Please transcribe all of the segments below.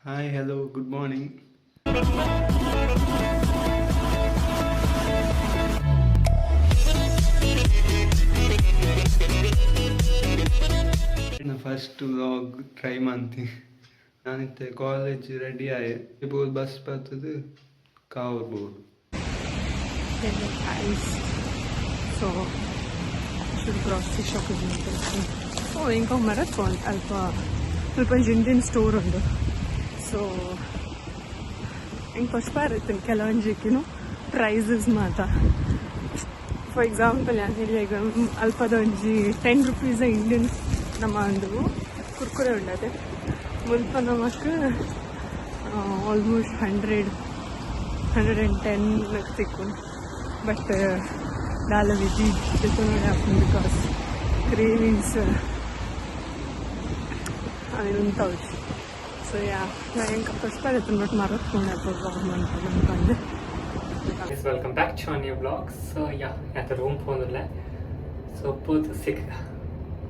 Hi, hello, good morning. First vlog try ಮಂತಿ. ನಾನಿತ್ತೆ college ready ಆಯೆ. ಬೋಲ್ ಬಸ್ ಬರ್ತದೆ ಕಾವರ್ board. Hello guys. So, should grocery shopping. So ಎಂಕ ಮರತ್ಕೊಂಡು ಅಲ್ಪ ಅಲ್ಪ ಒಂಜಿ ಇಂಡಿಯನ್ ಸ್ಟೋರ್ ಉಂಡು. ಸೊ ಎಂಕ್ ಫಸ್ಟ್ ಬಾರ್ ಇತ್ತು ಕೆಲವೊಂಜಿಕ್ಕಿನು ಪ್ರೈಸಸ್ ಮಾತ. ಫಾರ್ ಎಕ್ಸಾಂಪಲ್, ಯಾನ್ ಹೇಳಿ ಅಲ್ಪದ ಒಂಜಿ 10 ರುಪೀಸ್ ಇಂಡಿಯನ್ ನಮ್ಮ ಒಂದು ಕುರ್ಕುರೆ ಉಂಡತೆ. ಮುಲ್ಪ ನಮಕ್ ಆಲ್ಮೋಸ್ಟ್ 100, 110 ತಿಕ್ಕುಂಡು. ಬಟ್ ದಾಲ ವಿಧಿ ನೋಡಿ ಆಪುಂಡು, because cravings ಅವೇನು ಉಂತಾವೊಚ್ಚಿ. ಸೊ ಯಾ, ನಾ ಎಂಕ್ ಫಸ್ಟ್ ಬಾರ್ ಇತ್ತು, ಬಟ್ ಮರತ್ಕೊಂಡು ವ್ಲಾಗ್ ಮನ್ಪೊಡು Guys, welcome back to our new vlog. So yeah, at the room ಪೋಂದುಲ್ಲೆ. ಸೊ ಪೋದು ಸಿಕ್ಕ.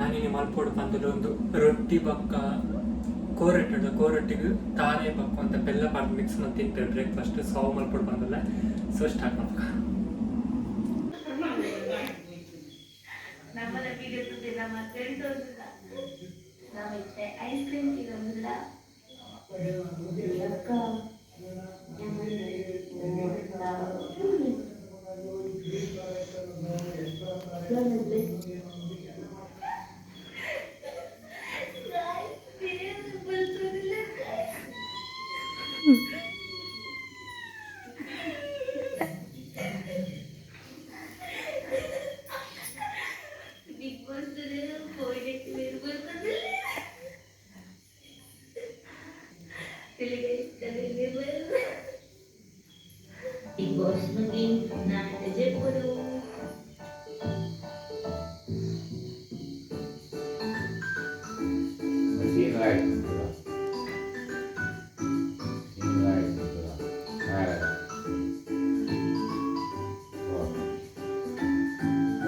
ನಾನಿನಿ ಮಲ್ಪೊಡು ಪಂದುಲು ಒಂದು ರೊಟ್ಟಿ ಬೊಕ್ಕ ಕೋರೊಟ್ಟಿ ಉಂಡು. ಕೋರೊಟ್ಟಿಗೆ ತಾರೇ ಬೊಕ್ಕ ಅಂತ ಬೆಲ್ಲ ಪಾಡ್ದು ಮಿಕ್ಸ್ ಮಂತ್ ತಿಂತಾರೆ ಬ್ರೇಕ್ಫಾಸ್ಟ್. ಸೊ ಅವು ಮಲ್ಪೊಡು ಪಂದುಲ್ಲೆ. ಸೊ ಸ್ಟಾರ್ಟ್ ಮಲ್ಪುಗ. ನಮ್ಮನ ವೀಡಿಯೋ ತುದೆ ನಮ್ಮ ತಿಂತೊಂದಿಲ್ಲ. ನಾವಿತ್ತೆ ಐಸ್ ಕ್ರೀಮ್ ತಿನ್ನೋದಿಲ್ಲ ಅಕ್ಕ. ಬಿಗ್ ಬಾಸ್ പോയിട്ട്. ಬಿಗ್ ಬಾಸ್ ಮುಗಿ ನಾಳೆ ಜೆಪ್ಪುಡು. Green light ఉంటుందా? Green light ఉంటుందా? Right. Walk.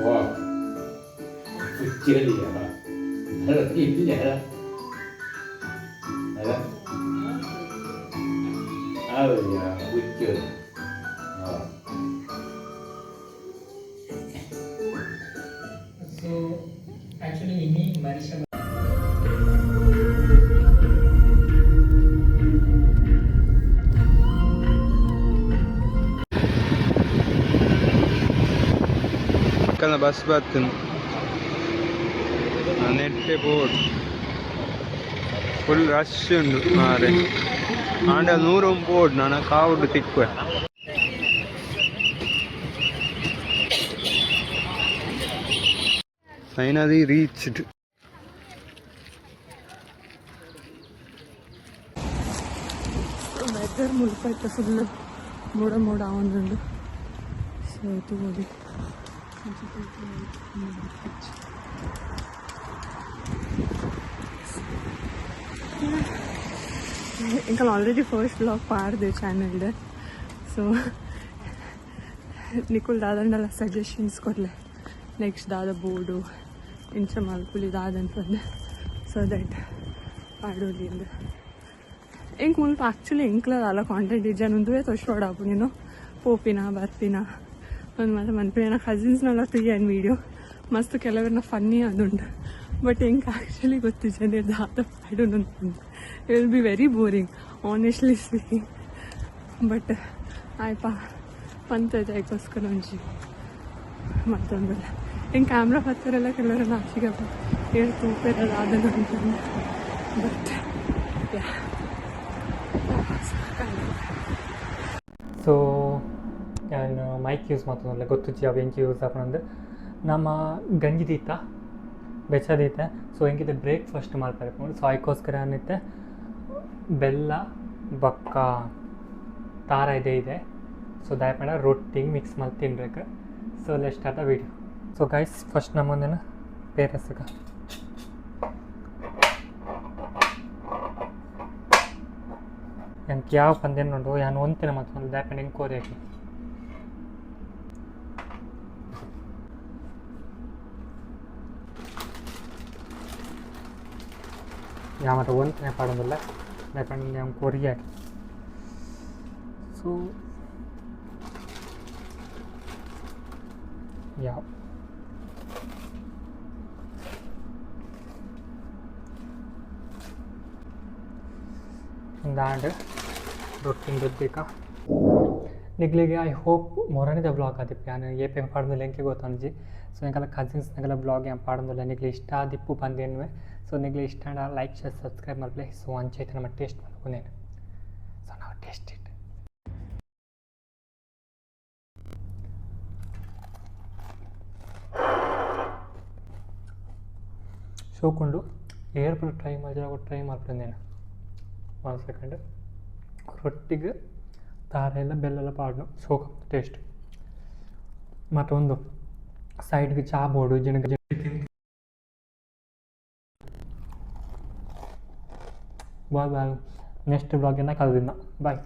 Walk. ಹುಚ್ಚೇಳಿಯಾ? ಅಲ್ಲ, ಇಲ್ಲ, ಅಲ್ಲ, ಹೌದಾ? ಹುಚ್ಚು. ಹಾಂ. ಸೊ ಆ್ಯಕ್ಚುಲಿ ಇನಿ ಮನುಷ್ಯ ಕಲ್ಲ ಬಸ್ ಬರ್ತದೆ. ನೆಟ್ಟೆ ಬೋರ್ಡ್ ಫುಲ್ ರಶ್ ಉಂಡು ಮಾರೆ. ಆಂಡ ನೂರು ಬೋರ್ಡ್ ನಾನು ಕಾವುಡು ತಿಕ್ಕುವೆ. Finally reached. Weather ಮುಲ್ಪ ಇತ್ತೆ ಫುಲ್ ಮೋಡ ಮೋಡ ಆವೊಂದುಂಡು. ಸೊ ತೂವೊಲಿ. ಎಂಕಲ್ ಆಲ್ರೆಡಿ ಫಸ್ಟ್ ವ್ಲಾಗ್ ಪಾಡ್ದೆ ಚಾನೆಲ್ಡ್. ಸೊ ನಿಕುಲ್ ದಾದಂಡಲ ಸಜೆಷನ್ಸ್ ಕೊರ್ಲೆ, ನೆಕ್ಸ್ಟ್ ದಾದ ಬೋಡು, ಇಂಚ ಮಲ್ಪುಲಿ ದಾದಂತ, ಸೊ that ಪಾಡೋಲಿ ಇಂದ್. ಎಂಕ್ ಮುಲ್ಪ ಆ್ಯಕ್ಚುಲಿ ಎಂಕ್ಲ ದಾಲ ಕಾಂಟೆಂಟ್ ಇಜ್ಜಾನ್. ಉಂದುವೇ ತೋಜ್ಪಾಡಾಪುಂಡು ನೀನು ಪೋಪಿನ ಬರ್ಪಿನ ಒಂದು ಮಾತ ಮನ್ಪಿನ. ಕಸಿನ್ಸ್ನೆಲ್ಲ ತೂಯನ್ ವೀಡಿಯೋ ಮಸ್ತ್, ಕೆಲವೆರ್ನ ಫನ್ನಿ ಆದುಂಡು. ಬಟ್ ಎಂಕ್ ಆ್ಯಕ್ಚುಲಿ ಗೊತ್ತಿಜ್ಜಂದೆ ದಾದ ಪಾಡುನು. It will be very boring, honestly speaking, but ಆಯ್ಪ ಪಂತದ ಅದಕ್ಕೋಸ್ಕರ ಒಂಜಿ ಮತ್ತೊಂದಿಲ್ಲ. ಹಿಂಗೆ ಕ್ಯಾಮ್ರಾ ಹತ್ತಿರಲ್ಲ ಕೆಲವರು ನಾಚಿಗೆ ಏಳು ತೂಪೆಲ್ಲ ದಾದನ ಅಂತಂದು. But yeah. So ಯಾನ್ ಮೈಕ್ ಯೂಸ್ ಮಲ್ತೊಂದುಲ್ಲೆ. ಗೊತ್ತುಜ್ಜಿ ಅವು ಎಂಚ ಯೂಸ್ ಆಪುಂಡು. ನಮ ಗಂಜಿ ದೀತ, ಬೆಚ್ಚ ದೀತೆ. ಸೊ ಎಂಕಿತ್ತೆ ಬ್ರೇಕ್ಫಾಸ್ಟ್ ಮಲ್ಪರೆ ಪೋಂಡು. ಸೊ ಐಕೋಸ್ಕರ ಯಾನಿತ್ತೆ ಬೆಲ್ಲ ಬೊಕ್ಕ ತಾರಾಯಿ ಇದೆ. ಸೊ ದಾಯೆ ಪಂಡ ರೊಟ್ಟಿಗೆ ಮಿಕ್ಸ್ ಮಲ್ತ್ ತಿನ್ಬೇಕು. So let's start the video. So guys, first ನಮ್ಮೊಂದೇನು ಪೇರೆಸ್ಗ. ಎಂಕ್ ಯಾವ ಪಂದೇನು ಉಂಡು ಯಾನ್ ಒಂತೆನ ಮಲ್ತೊಂದು. ದಾಯೆ ಪಂಡ ಎಂಕ್ ಕೋರಿಯಾಕಿ ಯಾ ಮಾತ ಒಂತೆನೆ ಪಾಡೊಂದುಲ್ಲೆ. ದಾಯೆ ಪಂಡ ಕೊರಿಯಾಕ್. ಸೊ ಯಾ ಉಂದಾಂಡ್ ರೊಟ್ಟಿನ್ ರುಬ್ಬಿಕ ನಿಕ್ಲೆಗ್ I hope ಮೊರನಿದ ಬ್ಲಾಗ್ ಆದಿಪ್ಪು. ಯಾನ್ ಏಪೆ ಪಾಡೊಂದುಲ್ಲೆ ಎಂಕೆ ಗೊತ್ತೊಂಜಿ. ಸೊ ಎಂಕಲ್ನ ಕಸಿನ್ಸ್ ನಗಲ ಬ್ಲಾಗ್ ಯಾನ್ ಪಾಡೊಂದುಲ್ಲೆ, ನಿಕ್ಲೆ ಇಷ್ಟ ಆದಿಪ್ಪು ಪಂದ್ ಎನ್ನುವೆ. ಸೊ ನಿಕ್ಲೆ ಇಷ್ಟ ಆಂಡ ಲೈಕ್ ಶೇರ್ ಸಬ್ಸ್ಕ್ರೈಬ್ ಮಲ್ಪುಲೆ. ಸೊ ಅಂಚ ಇತ್ತೆ ನಮ ಟೇಸ್ಟ್ ಮಲ್ಪುನೇನು. ಸೊ ನಾವು ಟೇಸ್ಟ್ it. ಶೋಕುಂಡು ಏರ್ ಟ್ರೈ ಮಲ್ಜರ ಟ್ರೈ ಮಲ್ಪುನೇನು. One second. ರೊಟ್ಟಿಗೆ ತಾರೆಲ್ಲ ಬೆಲ್ಲ ಪಾಡ್ನು ಶೋಕ ಟೇಸ್ಟ್. ಮತ್ತೊಂದು ಸೈಡ್ಗೆ ಚಾ ಬೋಡು ಜಿನಗ. ಬಾಯ್ ಬಾಯ್, ನೆಕ್ಸ್ಟ್ ಬ್ಲಾಗಿನ ಕಲ್ದಿನ ಬಾಯ್.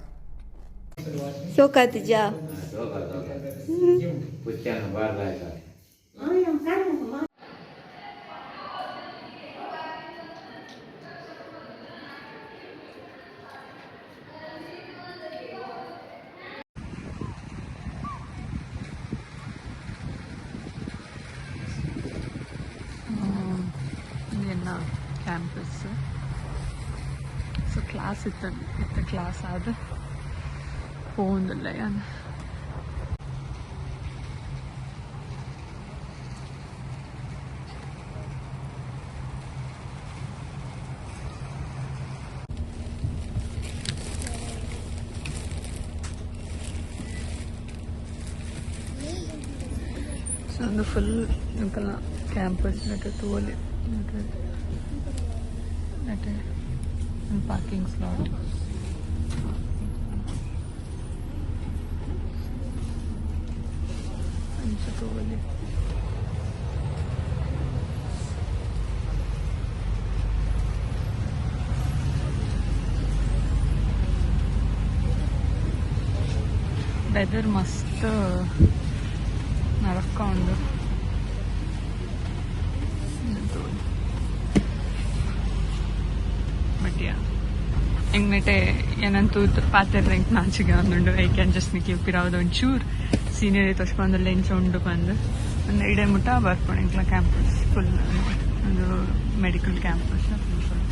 ಸೋಕಾತಿಜಾ. ಸೋಕ ಸೋಕ ಪುಚ್ಚನ ಬಾರ್ದಾಯ್ತ. ಎನ್ನ ಕ್ಯಾಂಪಸ್. ಸೊ ಕ್ಲಾಸ್ ಇತ್ತು ಇತ್ತು, ಕ್ಲಾಸ್ ಆದ ಪೋವೊಂದುಲ್ಲೆ ಯಾನ್. ಸೊ ಒಂದು ಫುಲ್ ಎಂಕಲ್ನ ಕ್ಯಾಂಪಸ್ ನೆಟ್ ತೂವೊಲಿ. ನೆಟ್ ಪಾರ್ಕಿಂಗ್ ಸ್ಲಾಟ್ ಅಂಚ ತೂವೊಲಿ. ವೆದರ್ ಮಸ್ತ್ ನರಕ ಉಂಡು. ಬಟ್ ಯಾ, ಎಂಗ್ನೆಟೆ ಏನಂತೂ ಪಾತೆರ್ರೆ ಎಂಕ್ ನಾಚಿಗೆ ಆವೊಂದುಂಡು. I can just ನಿಕ್ಲೆ ಪಿರಾವುದ ಒಂಚೂರು ಸೀನರಿ ತೋಜ್ಪಾವೊಂದುಲ್ಲೆ ಎಂಚ ಉಂಡು ಪಂದ್. ಒಂದು ಇಡೆ ಮುಟ್ಟ ಬರ್ಪುಂಡು ಎಂಕ್ಲ ಕ್ಯಾಂಪಸ್ ಫುಲ್. ಒಂದು ಮೆಡಿಕಲ್ ಕ್ಯಾಂಪಸ್ ಫುಲ್.